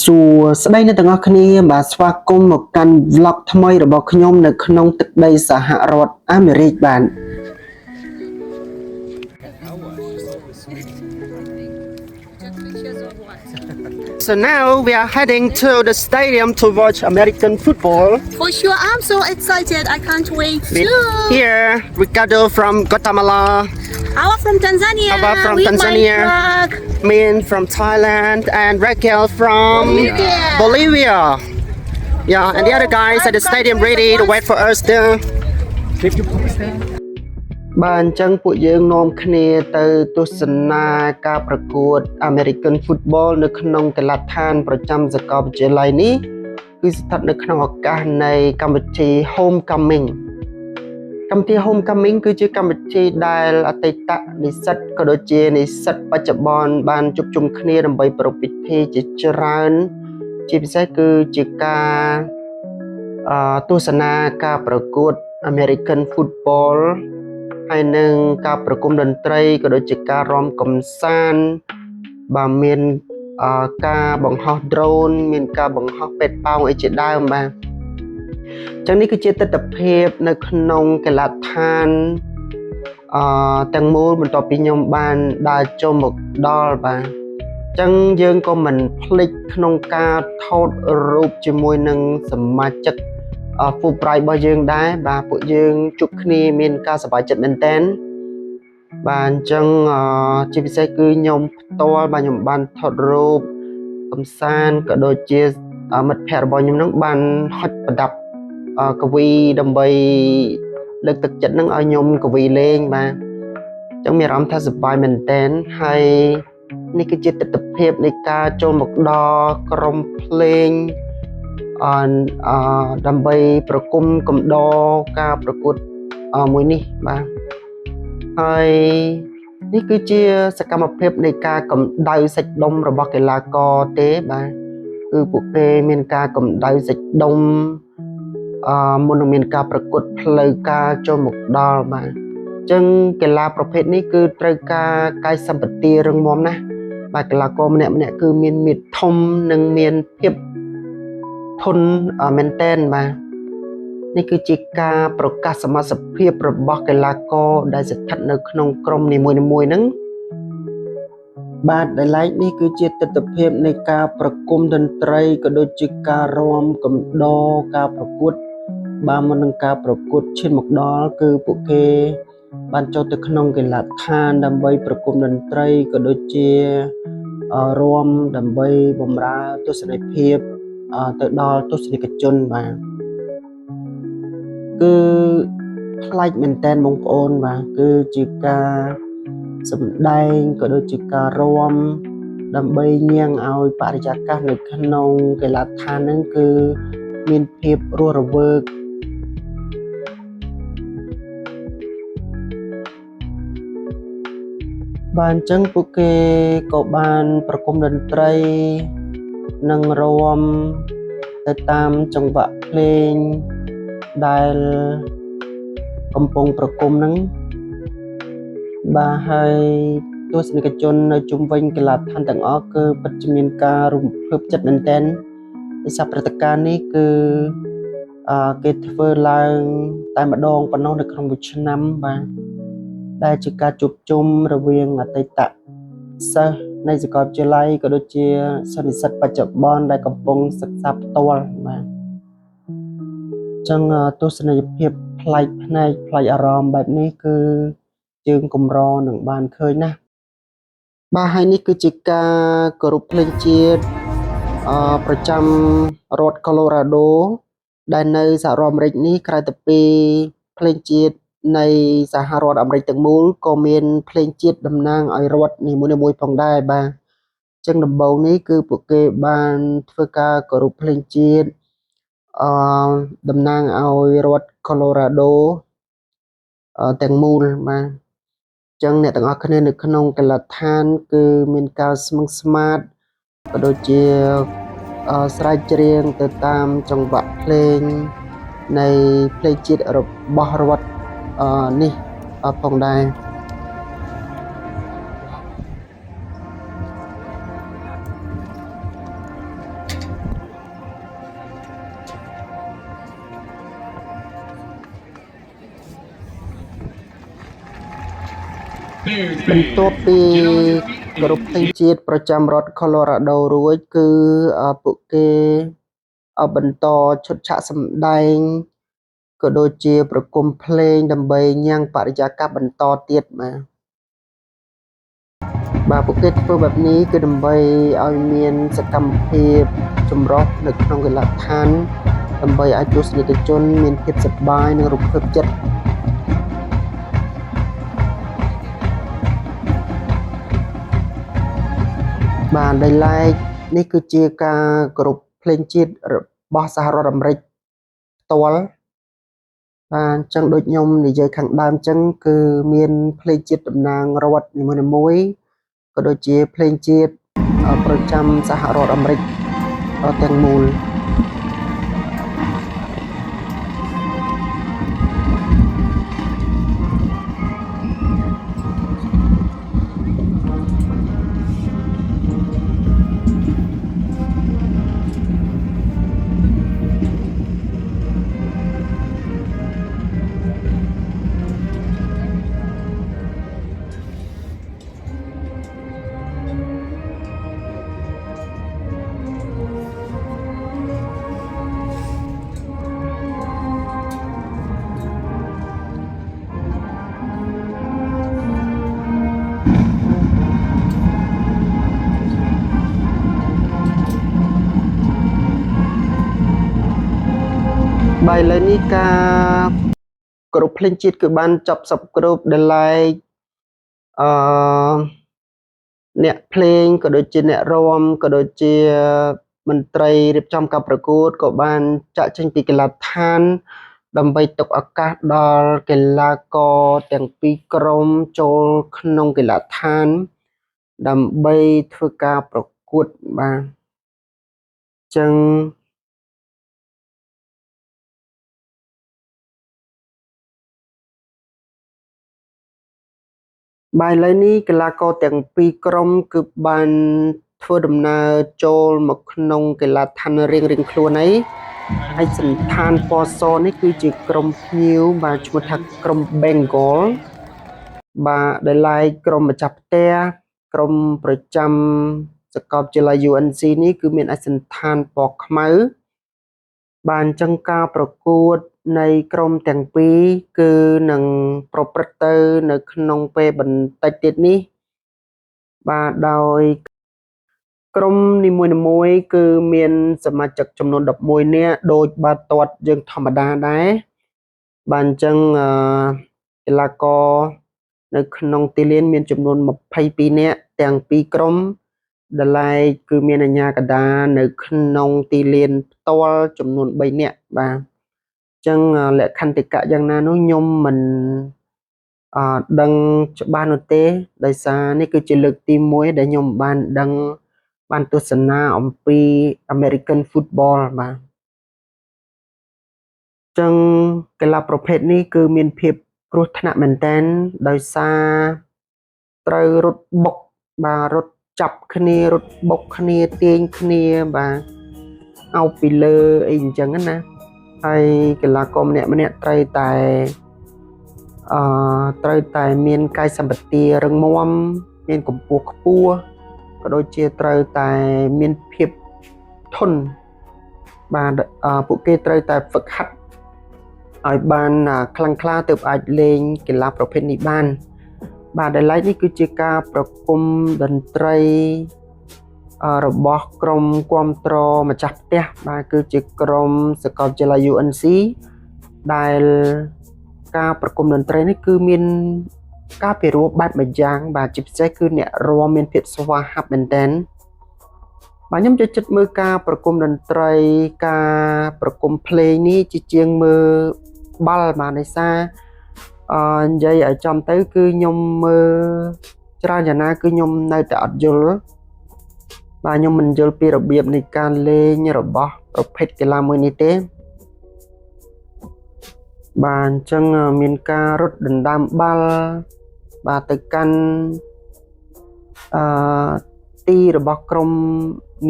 សួស្តីអ្នកទាំងអស់គ្នាបាទស្វាគមន៍មកកាន់ vlog ថ្មីរបស់ខ្ញុំនៅក្នុងទឹកដីសហរដ្ឋអាមេរិកបាទ So now we are heading to the stadium to watch American football. For sure, I'm so excited. I can't wait With to. here, Ricardo from Guatemala, Awa from Tanzania. Awa from with my Tanzania. truck. Min from Thailand, and Raquel from Bolivia. Bolivia. Yeah, and the other guys at the stadium ready to wait for us there. បាទអញ្ចឹងពួកយើងនាំគ្នាទៅទស្សនាការប្រកួត American Football នៅក្នុងកីឡដ្ឋានប្រចាំសាកលវិទ្យាល័យនេះគឺស្ថិតនៅក្នុងឱកាសនៃកម្មវិធី Homecoming កម្មវិធី Homecoming គឺជាកម្មវិធីដែលអតីតនិស្សិតក៏ដូចជានិស្សិតបច្ចុប្បន្នបានជួបជុំគ្នាដើម្បីប្រារព្ធពិធីជាច្រើន ជាពិសេសគឺជាការអឺទស្សនាការប្រកួត American Football ហើយនឹងការប្រគំតន្ត្រីក៏ដូចជាការរាំកម្សាន្តបាទមានអឺការបង្ហោះ drone មានការបង្ហោះពេទ្យប៉ោងអីជាដើមបាទអញ្ចឹងនេះគឺជាទស្សនវិជ្ជានៅក្នុងកីឡដ្ឋានអឺទាំងមូលបន្ទាប់ពីខ្ញុំបានដើរចូលមកដល់បាទអញ្ចឹងយើងក៏មិនភ្លេចក្នុងការថតរូបជាមួយនឹងសមាជិក អឺ Fulbright របស់យើងដែរបាទពួកយើងជួបគ្នាមានការសប្បាយចិត្តមែនតើបាទអញ្ចឹងអឺជាពិសេសគឺខ្ញុំផ្ទាល់បាទខ្ញុំបានថតរូបកំសាន្តក៏ដូចជាអឺមិត្តភ័ក្តិរបស់ខ្ញុំនឹងបានហុចប្រដាប់អឺកវីដើម្បីលើកទឹកចិត្តនឹងឲ្យខ្ញុំកវីលេងបាទអញ្ចឹងមានអារម្មណ៍ថាសប្បាយមែនតើហើយនេះគឺជាទស្សនវិជ្ជានៃការចូលមកដល់ក្រុមភ្លេង អឺអឺដើម្បីប្រគំកំដរការប្រកួតអឺមួយនេះបាទហើយនេះគឺជាសកម្មភាពនៃការកម្ដៅសាច់ដុំរបស់កីឡាករទេបាទគឺពួកគេមានការកម្ដៅសាច់ដុំអឺមុននឹងមានការប្រកួតផ្លូវការចូលមកដល់បាទអញ្ចឹងកីឡាប្រភេទនេះគឺត្រូវការកាយសម្បទារឹងមាំណាស់បាទកីឡាករម្នាក់ៗគឺមានមាឌធំនិងមានភាព ធន់មែនតែនបាទនេះគឺជាការប្រកាសសមាសភាពរបស់កីឡាករដែលស្ថិតនៅក្នុងក្រុមនីមួយៗហ្នឹងបាទដែលឡែកនេះគឺជាទស្សនវិជ្ជានៃការប្រគំតន្ត្រីក៏ដូចជាការរាំកំដរការប្រកួត បាទមុននឹងការប្រកួតឈានមកដល់គឺពួកគេ បានចូលទៅក្នុងកីឡដ្ឋានដើម្បីប្រគំតន្ត្រីក៏ដូចជារាំដើម្បីបម្រើទស្សនីយភាពទៅដល់ទស្សនិកជនបាទគឺប្លែកមែនតើបងប្អូនបាទគឺជាការសម្ដែងក៏ដូចជាការរាំដើម្បីញ៉ាំងឲ្យបរិយាកាសនៅក្នុងកីឡដ្ឋានហ្នឹងគឺមានភាពរស់រវើក បាទអញ្ចឹងពួកគេក៏បានប្រគំតន្ត្រីនិងរាំទៅតាមចង្វាក់ភ្លេងដែលកំពុងប្រគំហ្នឹងបាទហើយទស្សនិកជននៅជុំវិញកីឡដ្ឋានទាំងអស់គឺពិតជាមានការរំភើបចិត្តមែនទែនដោយសារព្រឹត្តិការណ៍នេះគឺអឺគេធ្វើឡើងតែម្ដងប៉ុណ្ណោះនៅក្នុងមួយឆ្នាំបាទ ដែលជាការជួបជុំរវាងអតីតសិស្សនៃសាកលវិទ្យាល័យក៏ដូចជាសិស្សនិស្សិតបច្ចុប្បន្នដែលកំពុងសិក្សាផ្ទាល់បាទអញ្ចឹងទស្សនីយភាពប្លែកភ្នែកប្លែកអារម្មណ៍បែបនេះគឺយើងកម្រនឹងបានឃើញណាស់បាទហើយនេះគឺជាការគោរពភ្លេងជាតិអឺប្រចាំរដ្ឋ Colorado ដែលនៅសហរដ្ឋអាមេរិកនេះក្រៅទៅពីភ្លេងជាតិនៃសហរដ្ឋអាមេរិកទាំងមូលក៏មានភ្លេងជាតិតំណាងឲ្យរដ្ឋនីមួយៗផងដែរបាទអញ្ចឹងដំបូងនេះគឺពួកគេបានធ្វើការគោរពភ្លេងជាតិអឺតំណាងឲ្យរដ្ឋ Colorado ទាំងមូលបាទអញ្ចឹងអ្នកទាំងអស់គ្នានៅក្នុងកីឡដ្ឋានគឺមានការស្មឹងស្មាតក៏ដូចជាស្រែកច្រៀងទៅតាមចង្វាក់ភ្លេងនៃភ្លេងជាតិរបស់រដ្ឋនេះផងដែរ បន្ទាប់ពីគោរពទង់ជាតិប្រចាំរដ្ឋ Colorado រួចគឺអឺពួកគេអឺបន្តឈុតឆាកសម្ដែងក៏ដូចជាប្រគំភ្លេងដើម្បីញ៉ាំងបរិយាកាសបន្តទៀតបាទបាទពួកគេធ្វើបែបនេះគឺដើម្បីឲ្យមានសកម្មភាពចម្រុះនៅក្នុងកីឡដ្ឋានដើម្បីឲ្យទស្សនិកជនមានភាពសប្បាយនិងរំភើបចិត្ត បាទដោយឡែកនេះគឺជាការគោរពភ្លេងជាតិរបស់សហរដ្ឋអាមេរិកផ្ទាល់បាទអញ្ចឹងដូចខ្ញុំនិយាយខាងដើមអញ្ចឹងគឺមានភ្លេងជាតិតំណាងរដ្ឋនីមួយៗក៏ដូចជាភ្លេងជាតិប្រចាំសហរដ្ឋអាមេរិកទាំងមូល បាទឥឡូវនេះការគោរពភ្លេងជាតិគឺបានចប់សព្វគ្រប់ដែលឡែកអឺអ្នកភ្លេងក៏ដូចជាអ្នករាំក៏ដូចជាមន្ត្រីរៀបចំការប្រកួតក៏បានចាក់ចេញពីកីឡដ្ឋាន ដើម្បីទុកឱកាសដល់កីឡាករទាំងពីរក្រុមចូលក្នុងកីឡដ្ឋាន ដើម្បីធ្វើការប្រកួតបាទអញ្ចឹង បាទឥឡូវនេះកីឡាករទាំងពីរក្រុមគឺបានធ្វើដំណើរចូលមកក្នុងកីឡដ្ឋានរៀងៗខ្លួនហើយហើយសន្តានពណ៌សនេះគឺជាក្រុមភ្ញៀវបាទឈ្មោះថាក្រុម Bengal បាទដែលឡែកក្រុមម្ចាស់ផ្ទះក្រុមប្រចាំសាកលវិទ្យាល័យ UNC នេះគឺមានឯកសណ្ឋានពណ៌ខ្មៅបាទអញ្ចឹងការប្រកួតនៃក្រុមទាំងពីរគឺនឹងប្រព្រឹត្តទៅនៅក្នុងពេលបន្តិចទៀតនេះបាទដោយក្រុមនីមួយៗគឺមានសមាជិកចំនួន11នាក់ដូចបាល់ទាត់យើងធម្មតាដែរបាទអញ្ចឹងអឺកីឡាករនៅក្នុងទីលានមានចំនួន22នាក់ទាំងពីរក្រុមដែលឡែកគឺមានអាជ្ញាកណ្ដាលនៅក្នុងទីលានផ្ទាល់ចំនួន3នាក់បាទអញ្ចឹងលក្ខន្តិកៈយ៉ាងណានោះខ្ញុំមិនអឺដឹងច្បាស់នោះទេដោយសារនេះគឺជាលើកទី1ដែលខ្ញុំបានដឹងបានទស្សនាអំពី American Football បាទអញ្ចឹងកីឡាប្រភេទនេះគឺមានភាពគ្រោះថ្នាក់មែនទែនដោយសារត្រូវរត់បុកបាទរត់ចាប់គ្នារត់បុកគ្នាទាញគ្នាបាទអោបពីលើអីអញ្ចឹងណាហើយកីឡាករម្នាក់ម្នាក់ត្រូវតែអឺត្រូវតែមានកាយសម្បទារឹងមាំមានកម្ពស់ខ្ពស់ក៏ដូចជាត្រូវតែមានភាពធន់បាទពួកគេត្រូវតែហ្វឹកហាត់ឲ្យបានខ្លាំងក្លាទើបអាចលេងកីឡាប្រភេទនេះបាន បាទដែលឡែកនេះគឺជាការប្រគំតន្ត្រីរបស់ក្រុមគាំទ្រម្ចាស់ផ្ទះបាទគឺជាក្រុមសាកលវិទ្យាល័យ UNC ដែលការប្រគំតន្ត្រីនេះគឺមានការពិរោះបែបមួយយ៉ាង បាទជាពិសេសគឺអ្នករាំមានភាពស្វាហាប់មែនទែនបាទខ្ញុំចូលចិត្តមើលការប្រគំតន្ត្រីការប្រគំភ្លេងនេះជាជាងមើលបាល់បាទដោយសារអឺនិយាយឲ្យចំទៅគឺខ្ញុំមើលច្រើនយ៉ាងណាគឺខ្ញុំនៅតែអត់យល់បាទខ្ញុំមិនយល់ពីរបៀបនៃការលេងរបស់ប្រភេទកីឡាមួយនេះទេបាទអញ្ចឹងមានការរត់ដណ្ដើមបាល់បាទទៅកាន់អឺទីរបស់ក្រុម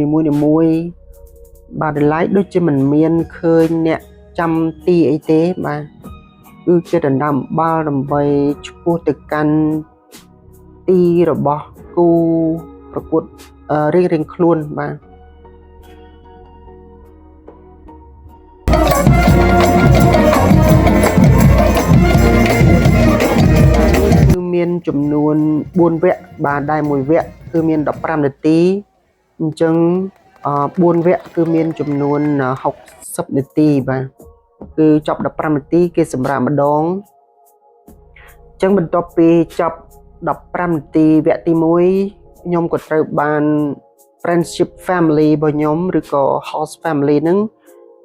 នីមួយនីមួយបាទតម្លៃដូចជាមិនមានឃើញអ្នកចាំទីអីទេបាទគឺគេដណ្ដើមបាល់ដើម្បីឆ្ពោះទៅកាន់ ទីរបស់គូប្រកួតអឺរៀងៗខ្លួនបាទ គឺមានចំនួន4វគ្គបាទដែលមួយវគ្គគឺមាន15នាទីអញ្ចឹងអ4វគ្គគឺមានចំនួន60នាទីបាទគឺចប់15នាទីគេសម្រាកម្ដងអញ្ចឹងបន្ទាប់ពីចប់15នាទីវគ្គទី1ខ្ញុំក៏ត្រូវបាន friendship family របស់ខ្ញុំឬក៏ host family ហ្នឹង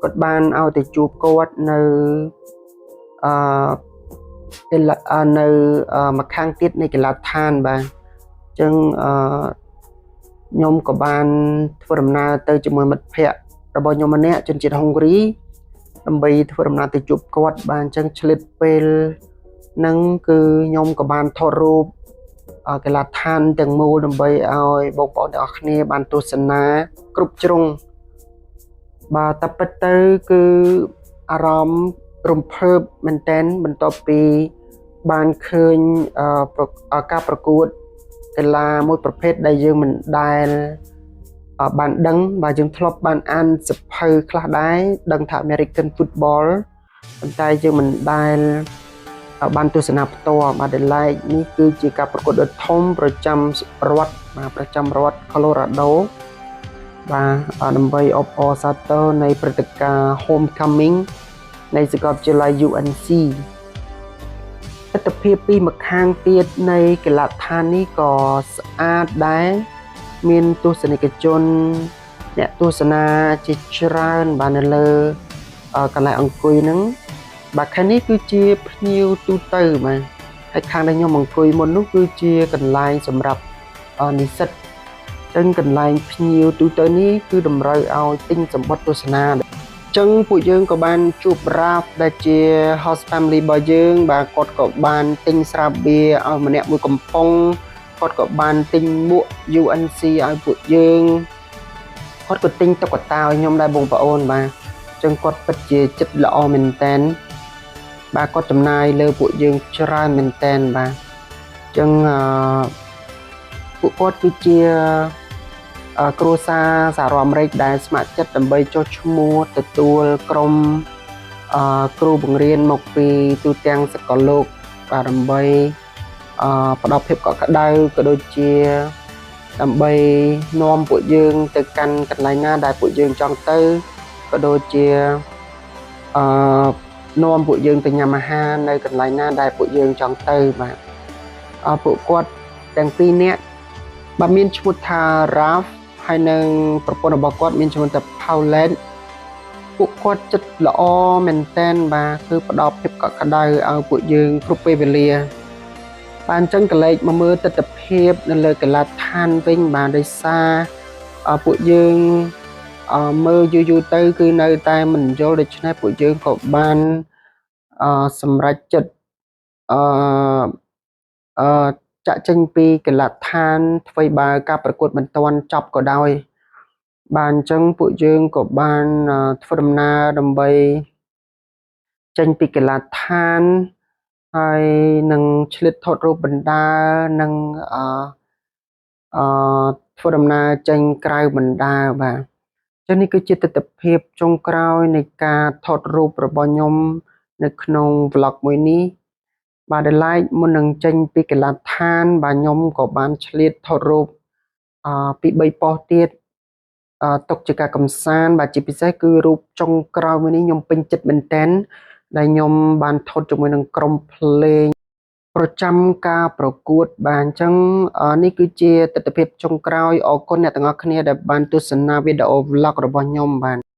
គាត់បានឲ្យទៅជួបគាត់នៅអឺ កីឡាអឺនៅអឺម្ខាងទៀតនៃកីឡាដ្ឋានបាទអញ្ចឹងអឺខ្ញុំក៏បានធ្វើដំណើរទៅជាមួយមិត្តភ័ក្តិរបស់ខ្ញុំម្នាក់ជនជាតិហុងគ្រីដើម្បីធ្វើដំណើរទៅជួបគាត់បាទអញ្ចឹងឆ្លៀតពេលហ្នឹងគឺខ្ញុំក៏បានថតរូបអឺកីឡាដ្ឋានទាំងមូលដើម្បីឲ្យបងប្អូនទាំងអស់គ្នាបានទស្សនាគ្រប់ជ្រុងបាទតែពិតទៅគឺអារម្មណ៍រំភើបមែនទែនបន្ទាប់ពី បានឃើញអឺប្រអឺការប្រកួតកីឡាមួយប្រភេទដែលយើងមិនដែលអឺបានដឹងបាទយើងធ្លាប់បានអានសៀវភៅខ្លះដែរដឹងថា American Football ប៉ុន្តែយើងមិនដែលអឺបានទស្សនាផ្ទាល់បាទដែលឡែកនេះគឺជាការប្រកួតដ៏ធំប្រចាំរដ្ឋបាទប្រចាំរដ្ឋ Colorado បាទអឺដើម្បីអបអរសាទរនៃព្រឹត្តិការណ៍ Homecoming នៃសាកលវិទ្យាល័យ UNC ទិដ្ឋភាពពីម្ខាងទៀតនៃកីឡដ្ឋាននេះក៏ស្អាតដែរមានទស្សនិកជនអ្នកទស្សនាជាច្រើនបាទនៅលើអឺកន្លែងអង្គុយហ្នឹងបាទខាងនេះគឺជាភ្ញៀវទូទៅបាទហើយខាងដែលខ្ញុំអង្គុយមុននោះគឺជាកន្លែងសម្រាប់អឺនិស្សិតចឹងកន្លែងភ្ញៀវទូទៅនេះគឺតម្រូវឲ្យទិញសំបុត្រទស្សនា ចឹងពួកយើងក៏បានជួប Ralph ដែលជា host family របស់យើង បាទគាត់ក៏បានទិញស្រាបៀរឲ្យម្នាក់មួយកំប៉ុងគាត់ក៏បានទិញមួក UNC ឲ្យពួកយើងគាត់ក៏ទិញតុក្កតាឲ្យខ្ញុំដែរបងប្អូនបាទចឹងគាត់ពិតជាចិត្តល្អមែនតែនបាទគាត់ចំណាយលើពួកយើងច្រើនមែនតែនបាទចឹងអឺពួកគាត់គឺជា អឺគ្រួសារសហរដ្ឋអាមេរិកដែលស្ម័គ្រចិត្តដើម្បីចុះឈ្មោះទទួលក្រុមអឺគ្រូបង្រៀនមកពីទូទាំងសកលលោកបាទដើម្បីអឺផ្ដល់ភាពកក់ក្ដៅក៏ដូចជាដើម្បីនាំពួកយើងទៅកាន់កន្លែងណាដែលពួកយើងចង់ទៅក៏ដូចជាអឺនាំពួកយើងទៅញ៉ាំអាហារនៅកន្លែងណាដែលពួកយើងចង់ទៅបាទអឺពួកគាត់ទាំងពីរនាក់ បាទមានឈ្មោះថា Ralph ហើយនិងប្រពន្ធរបស់គាត់មានឈ្មោះថា Paulette ពួកគាត់ចិត្តល្អមែនតែនបាទគឺផ្ដល់ភាពកក់ក្ដៅឲ្យពួកយើងគ្រប់ពេលវេលា បាទអញ្ចឹងក្រឡេកមកមើលទស្សនភាពនៅលើកីឡាដ្ឋានវិញបាទដោយសារអឺពួកយើងអឺមើលយូរយូរទៅគឺនៅតែមិនយល់ដូច្នេះពួកយើងក៏បានអឺសម្រេចចិត្តអឺអឺចាក់ចេញពីកីឡដ្ឋានធ្វើបើការប្រកួតមិនទាន់ចប់ក៏ដោយ បាទអញ្ចឹងពួកយើងក៏បានធ្វើដំណើរដើម្បីចេញពីកីឡដ្ឋានហើយនឹងឆ្លៀតថតរូបបណ្ដើរនិងអឺអឺធ្វើដំណើរចេញក្រៅបណ្ដើរបាទចឹងនេះគឺជាទស្សនភាពចុងក្រោយនៃការថតរូបរបស់ខ្ញុំនៅក្នុង vlog មួយនេះបាទដែលឡែកមុននឹងចេញពីកីឡដ្ឋានបាទខ្ញុំក៏បានឆ្លៀតថតរូបអឺពី3ប៉ុស្តិ៍ទៀតអឺទុកជាការកំសាន្តបាទជាពិសេសគឺរូបចុងក្រោយមួយនេះខ្ញុំពេញចិត្តមែនទែនដែលខ្ញុំបានថតជាមួយនឹងក្រុមភ្លេងប្រចាំការប្រកួតបាទអញ្ចឹងនេះគឺជាទស្សនភាពចុងក្រោយអរគុណអ្នកទាំងអស់គ្នាដែលបានទស្សនាវីដេអូ vlog របស់ខ្ញុំបាទ។